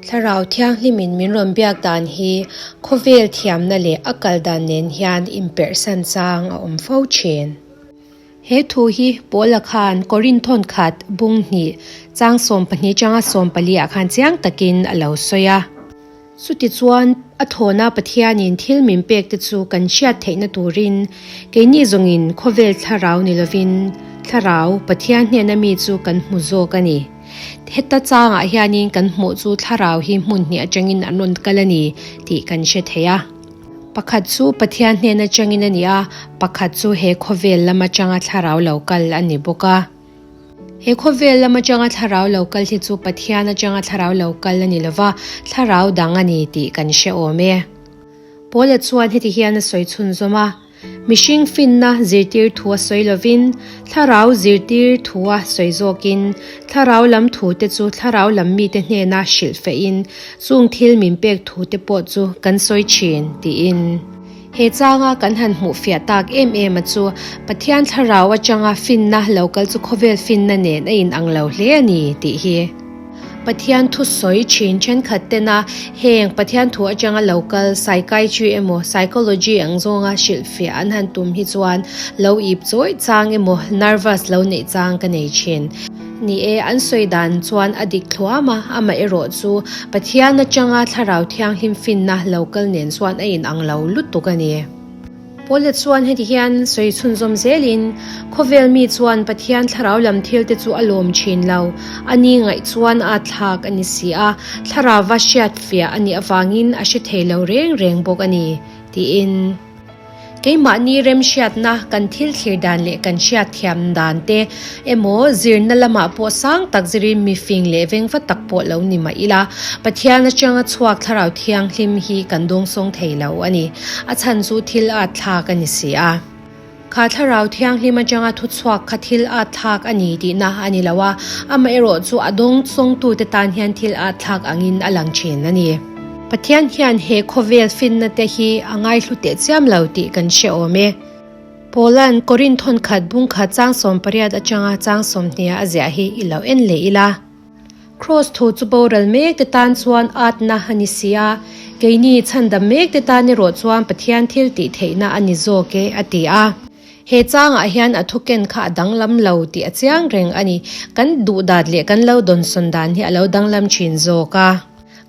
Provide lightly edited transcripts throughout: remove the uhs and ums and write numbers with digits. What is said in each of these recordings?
Thlarau Thianghlimin min rawn biak dan hi khawvel thiamna leh a kal dan nen hian inperhsan chang a awm fo thin. He thu hi Paula khan Korinth thawnkhat bung hnih chang 12 changa 14 ah khan chiang takin a lo sawi a. Chutichuan, a thawna Pathianin thil min pek te chu kan hriat theihna turin keini zawngin khawvel thlarau ni lovin thlarau Pathian hnena mi chu kan hmu zawk a ni. Heta changah hianin kan hmuh chu thlarau hi hmun hnih atangin an rawn kal a ni tih kan hre thei a. Pakhat chu Pathian hnen atangin a ni a, pakhat chu he khawvel lam atanga thlarau lo kal a ni bawk a. He khawvel lam atanga thlarau lo kal hi chu Pathian atanga thlarau lo kal a ni lova, thlarau dang a ni tih kan hre awm e. Paula chuan heti hian a sawi chhunzawm a, Mihring finna zirtir thu a sawi lovin, thlarau zirtir thu a sawi zawkin, thlarau lam thu te chu thlarau lam mite hnena hrilh fehin, chung thil min pek thu te pawh chu kan sawi thin, tiin. He changa kan han hmuh fiah tak em em a chu Pathian thlarau atanga finna lo kal chu khawvel finna nen a inang lo hle a ni tih hi. Pathian thu sawi thin thenkhat tena heng Pathian thu atanga lo kal psychiatry emaw psychology ang zawnga hrilhfiah an han tum hi chuan lo ip chawih chang emaw nervous lo neih chang ka nei thin. Ni e, an sawi dan chuan a dik thluam a, amaherawh chu Pathian atanga Thlarau Thianghlim finna lo kal nen chuan a inang lo lutuk a ni. Paula chuan heti hian sawi chhunzawm zelin, Khawvel mi chuan Pathian Thlarau lam thil te chu a lawm thin lo, a ni ngaih chuan a thlak a ni si a, Thlarauva hriatfiah a nih avangin a hre thei lo reng reng bawk a ni, tiin. Keimahni remhriatna, kan thil thlir dan leh kan hriatthiam dan te emaw zirna lamah pawh sang tak zirin mi fing leh vengva tak pawh lo ni mah ila, Pathian atanga chhuak Thlarau Thianghlim hi kan dawngsawng thei lo a ni. A chhan chu thil at thlak a ni si a. Kha Thlarau Thianghlim atanga thuchhuak kha thil at thlak a ni tihna a ni lo a, amaherawhchu a dawngsawngtute tan hian thil at thlak angin a lang thin a ni. Pathian hian he khawvel finna te hi a ngaihlu teh chiam lo tih kan hre awm e. Paula'n Korinth thawnkhat bungkhat chang 18 atanga chang 20 a ziah hi i lo en leh ila. Kraws thu chu boral mek te tan chuan atna a ni si a, keini chhandam mek te tan erawh chuan Pathian thil tih theihna a ni zawk e, a ti a. He changah hian a thuken kha a danglam lo tih a chiang reng a ni. Kan duh dat leh kan lo dawnsawn dan hi a lo danglam thin zawk a.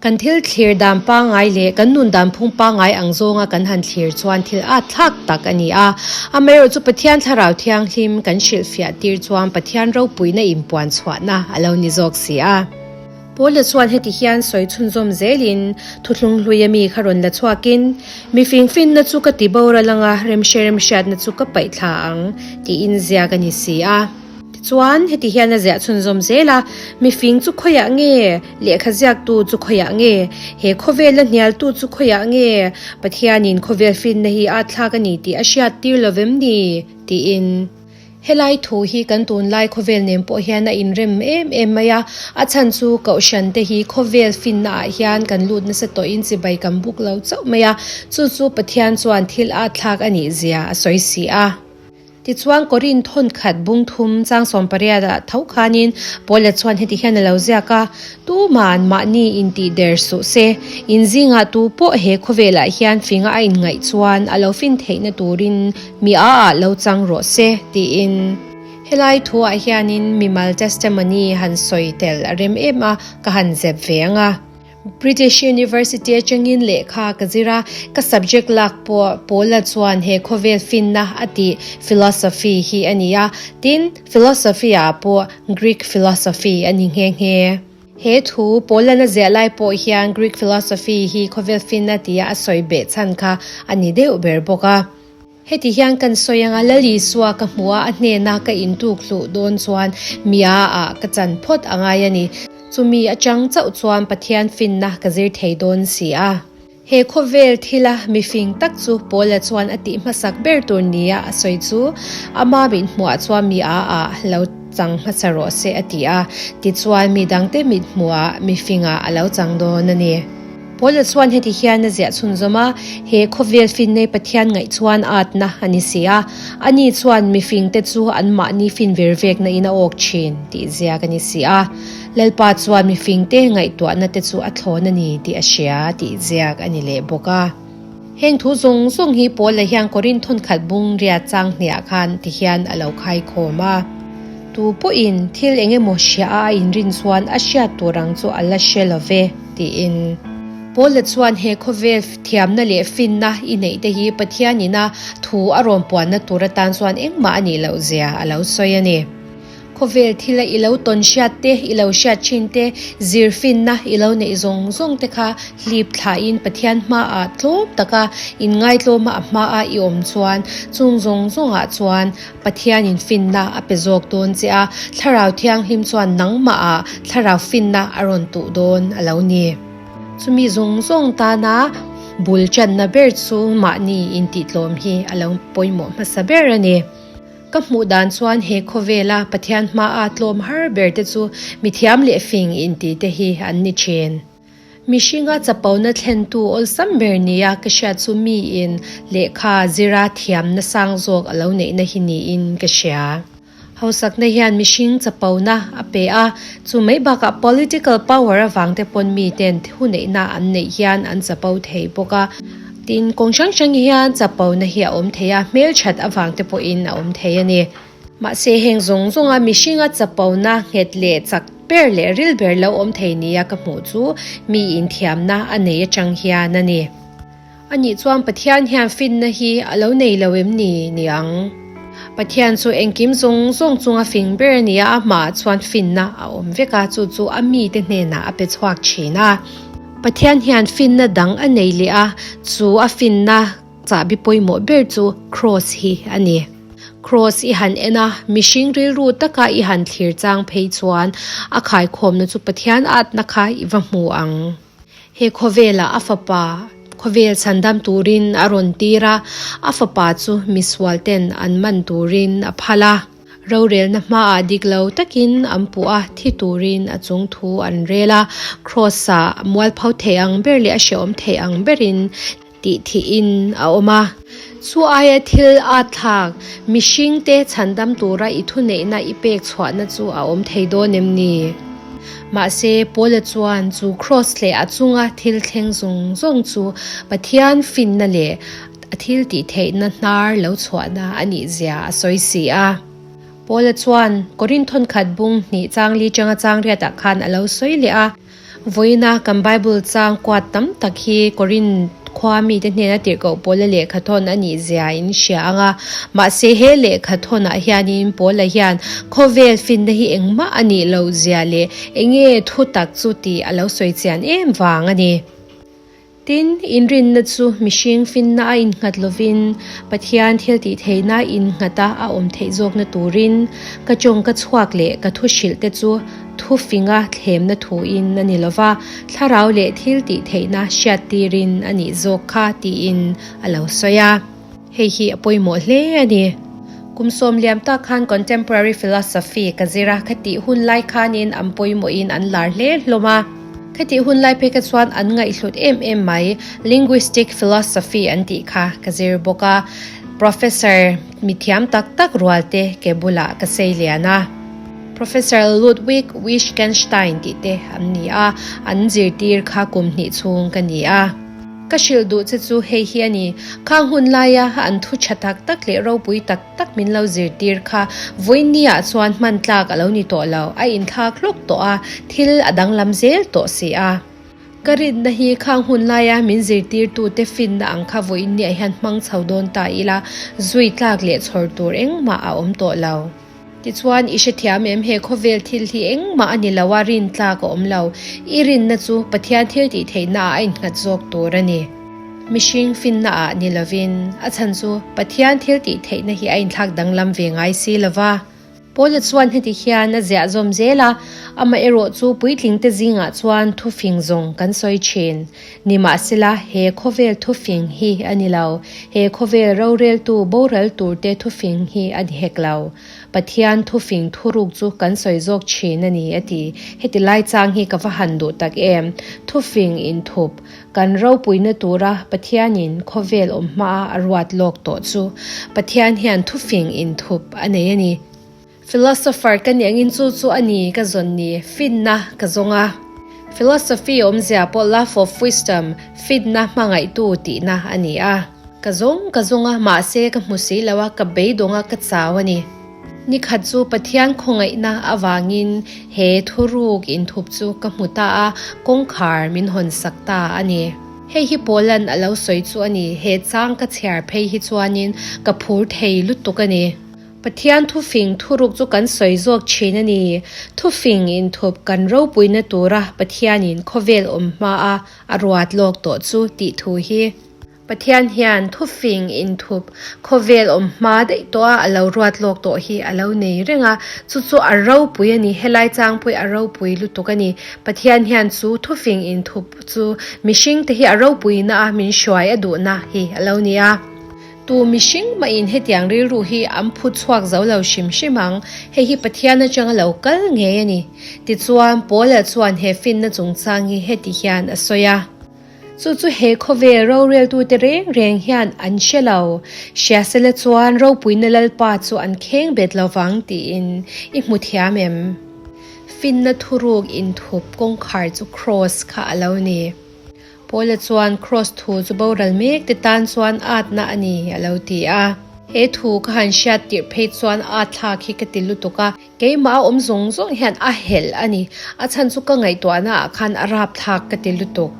Kan thil thlir dan pangngai leh kan nun dan phung pangngai ang zawnga kan han thlir chuan thil at thlak tak a ni a. Amaherawhchu Pathian Thlarau Thianghlim kan hrilhfiah tir chuan Pathian ropuina inpuan chhuahna a lo ni zawk si a. Paula chuan heti hian sawi chhunzawm zelin thuthlung hlui ami kha rawn la chhuakin, Mi fingfinna chu ka ti boral anga remhre remhriatna chu ka paih thla ang, tiin ziak a ni si a. Tichuan, heti hian a ziah chhunzawm zel a, Mifing chu khawiah nge? Lehkha ziaktu chu khawiah nge? He khawvela hnialtu chu khawiah nge? Pathianin khawvel finna hi a thlak a ni tih a hriat tir lo vem ni? tiin. Helai thu hi kan tunlai khawvel nen pawh hian a inrem em em mai a, a chhan chu Kohhran te hi khawvel finna ah hian kan lut nasa tawhin chibai kan buk lo chauh mai a, chu chu Pathian chuan thil a thlak a nih zia a sawi si a. Tichuan, Korinth thawnkhat bung thum chang 18 ah tho khanin Paula chuan heti hian a lo ziak a, Tuman mahni intih der suh se, in zingah tu pawh he khawvelah hian finga a inngaih chuan a lo fin theihna turin mi a ah lo chang rawh se, tiin. Helai thuah hianin mimal testimony han sawi tel a rem em a, ka han zep ve ang a. British University atangin lehkha ka zir a, ka subject lak pawh Paula chuan he khawvel finna a tih philosophy hi a ni a, tin, philosophy ah pawh Greek philosophy a ni nghe nghe. He thu Paula'n a ziah lai pawh hian Greek philosophy hi khawvel finna tia a sawi beh chhan kha a ni deuh ber bawk a. Heti hian kan sawi anga Lal Isua ka hmuh a, a hnena ka intuk hluh dawn chuan Mia ah ka chan phawt a ngai a ni. Chumi atang chauh chuan Pathian finna ka zir thei dawn si a. He khawvel thila mifing tak chu Paula chuan a tih hmasak ber tur nia a sawi chu, ama mithmuhah chuan Mia ah lo chang hmasa rawh se a ti a, tichuan mi dangte mithmuhah mifingah a lo chang dawn a ni. Paula chuan heti hian a ziah chhunzawm a, He khawvel finnei Pathian ngaih chuan atna a ni si a, ani chuan mifingte chu anmahni fin ver vekna in a awk thin tih ziak a ni si a. Lalpa chuan mifingte ngaihtuahna te chu a thlawn a ni tih a hria tih ziak a ni leh bawk a. Heng thu zawng zawng hi Paula hian Korinth thawnkhat bung riat chang hniah khan ti hian a lo khaikhawm a. Tu pawhin thil eng emaw hria a a inrin chuan a hriat tur ang chu a la hre lo ve, tiin. Paula chuan he khawvel thiamna leh finna i neih te hi Pathian ina thu a rawn puanna tur atan chuan engmah a nih loh zia a lo sawi a ni. Khawvel thila i lo tawn hriat te, i lo hriat thin te, zir finna i lo neih zawng zawng te kha hlip thlain Pathian hmaah tlawm taka inngaitlawma a hmaah i awm chuan chung zawng zawngah chuan Pathianin finna a pe zawk dawn che a, Thlarau Thianghlim chuan nangmahah Thlarau finna a rawn tuh dawn a lo ni. Chumi zawng zawng tana bul channa ber chu mahni intihtlawm hi a lo pawimawh hmasa ber a ni. Ka hmuh dan chuan he khawvela Pathian hmaa tlawm har ber te chu mithiam leh fing intih te hi an ni thin. Mihringa chapona thlentu awlsam ber nia ka hriat chu miin lehkha zira thiamna sang zawk a lo neihna hi niin ka hria. Hausakna hian mihring chapona a pe a, chu mai bakah political power avang te pawn miten thuneihna an neih hian an chapo thei bawk a. Tin, kawng hrang hrang hian chapona hi a awm thei a, hmelthat avang te pawhin a awm thei a ni. Mahse, heng zawng zawnga mihringa chapona nghet leh chak ber leh ril ber lo awm thei nia ka hmuh chu mi inthiamna a nei atang hian a ni. Anih chuan Pathian hian finna hi a lo nei lo em ni niang? Pathian chu engkim zawng zawng chunga fing ber a ni a, amah chuan finna a awm vek a, chu chu a mite hnenah a pe chhuak thin a. Pathian hian finna dang a nei leh a, chu a finna chahbi pawimawh ber chu Kraws hi a ni. Kraws i han en a, mihring rilru taka i han thlir chang phei chuan a khaikhawmna chu Pathian atna kha i va hmu ang. He khawvelah a fapa khawvel chhandam turin a rawn tir a, a fapa chu misualten an man turin a phal a. Rorelna hmaah dik lo takin an puh a, thi turin a chung thu an rel a. Kraws-ah mualpho thei ang ber leh a hrehawm thei ang berin tih thihin a awm a. Chu aia thil at thlak, mihringte chhandam tura i thuneihna i pek chhuahna chu a awm thei dawn em ni? Mahse, Paula chuan chu kraws leh a chunga thil thleng zawng zawng chu Pathian finna leh a thil tih theihna hnar lo chhuahna a nih zia a sawi si a. Paula chuan Korinth thawnkhat bung hnih changli changa changriatah khan a lo sawi leh a. Vawiina kan Bible chang kuat tam tak hi Korinth khua mite hnena tirhkoh Paula lehkha thawn a nih zia in hria ang a. Mahse he lehkha thawnah hianin Paula hian khawvel finna hi engmah a nih loh zia leh enge thu tak chu tih a lo sawi chian em vang a ni. Tin, inrinna chu mihring finna a innghat lovin Pathian thiltihtheihna innghata a awm theih zawkna turin ka tawng ka chhuak leh ka thu hrilh te chu thufinga thlemna thuin a ni lova, thlarau leh thiltihtheihna hriattirin a nih zawk kha tiin a lo sawi a. Hei hi a pawimawh hle a ni. Kum sawm liam tak khan Contemporary Philosophy ka zir a, khatih hun lai khanin an pawimawhin an lar hle hlawm a. Khatih hun lai phei kha chuan an ngaihhlut em em mai, Linguistic Philosophy an tih kha ka zir bawk a. Professor mithiam tak tak rual te ke bulah ka sei lian a. Professor Ludwig Wittgenstein tih te an ni a, an zirtir kha kum hnih chhung ka ni a. Ka hrilh duh che chu hei hi a ni, khang hun laia an thu tha tak tak leh ropui tak tak min lo zirtir kha vawinia chuan hman tlak a lo ni tawh lo, a inthlak hlawk tawh a, thil a danglam zel tawh si a. Ka rinna hi khang hun laia min zirtirtute finna ang kha vawinia hian hmang chho dawn ta ila, zui tlak leh chhawr tur engmah a awm tawh lo. Tichuan, i hrethiam em? He khawvel thil hi engmah a ni lo a, rin tlak a awm lo. I rinna chu Pathian thil tih theihnaah a innghat zawk tur a ni. Mihring finnaah ni lovin, a chhan chu Pathian thil tih theihna hi a inthlak danglam ve ngai si lo va. Paula chuan heti hian a ziah zawm zel a, Amaherawhchu puitlingte zingah chuan thufing zawng kan sawi thin. Nimahsela, he khawvel thufing hi a ni lo. He khawvel roreltu boral turte thufing hi a ni hek lo. Pathian thufing thuruk chu kan sawi zawk thin a ni, a ti. Heti lai chang hi ka va han duh tak em? Thufing inthup, kan ropuina tura Pathianin khawvel awm hmaa a ruat lawk tawh chu Pathian hian thufing inthup a nei a ni. Philosopher ka nih angin chu chu a ni ka zawn ni, finna ka zawng a. Philosophy awmzia pawh love of wisdom, finna hmangaihtu tihna a ni a. Ka zawng ka zawng a, mahse ka hmu si lo a, ka beidawng a, ka chau a ni. Nikhat chu Pathian khawngaihna avangin he thuruk inthup chu ka hmu ta a, kawngkhar min hawn sak ta a ni. Hei hi Paula'n a lo sawi chu a ni, he chang ka chhiar phei hi chuanin ka phur thei lutuk a ni. Pathian thufing thuruk chu kan sawi zawk thin a ni. Thufing inthup kan ropuina tura Pathianin khawvel awm hmaa a ruat lawk tawh chu tih thu hi. Pathian hian thufing inthup khawvel awm hma daih tawha a lo ruat lawk tawh hi a lo nei reng a, chu chu a ropui a ni, helai changpui a ropui lutuk a ni. Pathian hian chu thufing inthup chu mihringte hi a ropuina a min hruai a duhna hi a lo ni a. Tu mihring mahin hetiang rilru hi an phu chhuak zo lo hrim hrim ang, hei hi Pathian atanga lo kal ngei a ni. Tichuan, Paula chuan he finna chungchang hi heti hian a sawi a. Chu chu he khawvel roreltute reng reng hian an hre lo. Hria sela chuan ropuina Lalpa chu an kheng bet lo vang tiin i hmu thiam em? Finna thuruk inthup kawngkhar chu Kraws kha a lo ni. Paula chuan Kraws thu chu boral mek te tan chuan atna a ni a lo ti a. He thu ka han hriat tirh phei chuan atthlak hi ka ti lutuk a. Keimah a awm zawng zawng hian a helh a ni. A chhan chu ka ngaihtuahna ah khan a rapthlak ka ti lutuk.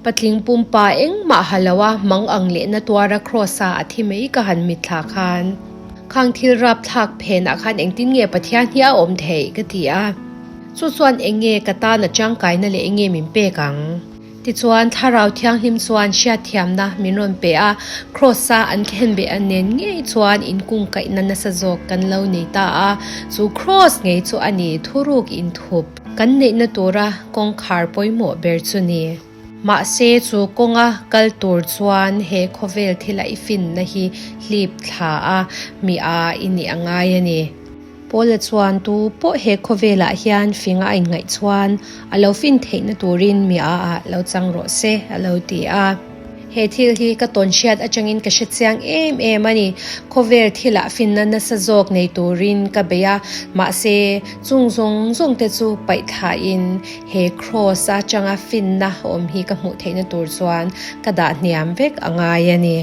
Patling pumpa engmah ha lo a mang ang lehna tuara Kraws-a a thi mai ka han mitthla khan. Khang thil rapthlak phenah khan engtin nge Pathian hi a awm theih ka ti a. Chu chuan eng nge ka tan a tangkaina leh eng nge min pek ang? Tichuan, Thlarau Thianghlim chuan hriatthiamna min rawn pe a, Kraws-a an khenbeh a nen ngei chuan inkungkaihna nasa zawk kan lo nei ta a, chu Kraws ngei chu a ni thuruk inthup kan neihna tura kawngkhar pawimawh ber chu ni. Mahse, chu kawnga kal tur chuan he khawvel thila i finna hi hlip thla a, mi a i nih a ngai a ni. Paula chuan tu pawh he khawvelah hian finga a inngaih chuan a lo fin theihna turin mi a ah lo chang rawh se a lo ti a. He thil hi ka tawn hriat atangin ka hre chiang em em a ni. Khawvel thilah finna nasa zawk nei turin ka bei a, mahse chung zawng zawng te chu paih thlahin he kraws atanga finna awm hi ka hmuh theihna tur chuan ka dah hniam vek a ngai a ni.